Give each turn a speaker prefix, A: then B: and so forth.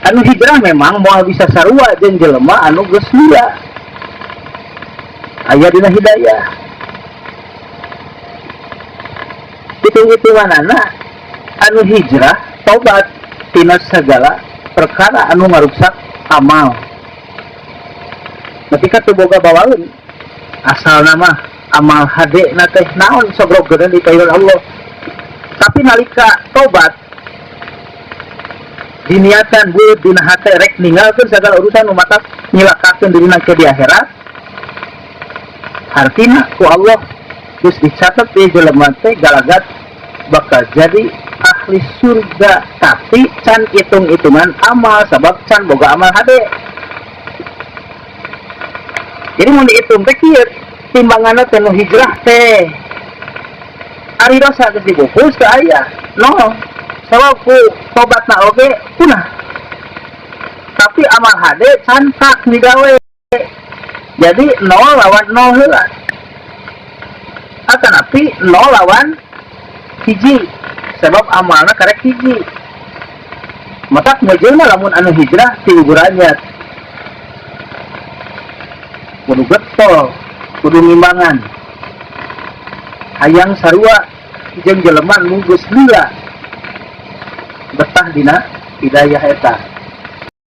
A: Anu hijrah memang moal bisa sarua jeung jelema anu geus lila aya dina hidayah. Hitung-hitunganana anu hijrah tobat tina segala perkara anu ngaruksak amal. Ketika teu boga bawaeun asalna mah amal hade na teh naon sogrok geureun di payun Allah. Tapi nalika tobat diniatan bueut dina hate rek ninggalkeun segala urusan nu matak nyilakakeun dirina ke di akhirat, hartina ku Allah geus dicatat di jelema teh galagat bakal jadi ahli surga, tapi can hitung-hitungan amal sabab can boga amal hade. Jadi mun dihitung teh kieu timbanganna teh, nu hijrah teh ari dosa geus dibungkus teu aya nol sabab ku tobatna oge punah, tapi amal hade can tak digawe, jadi nol lawan nol heula, atanapi nol lawan hiji sebab amalna karek hiji. Matak meujeuna lamun anu hijrah ti ugurannya kudu getol, kudu ngimbangan hayang sarua jeung jelema nu geus lila betah dina hidayah eta.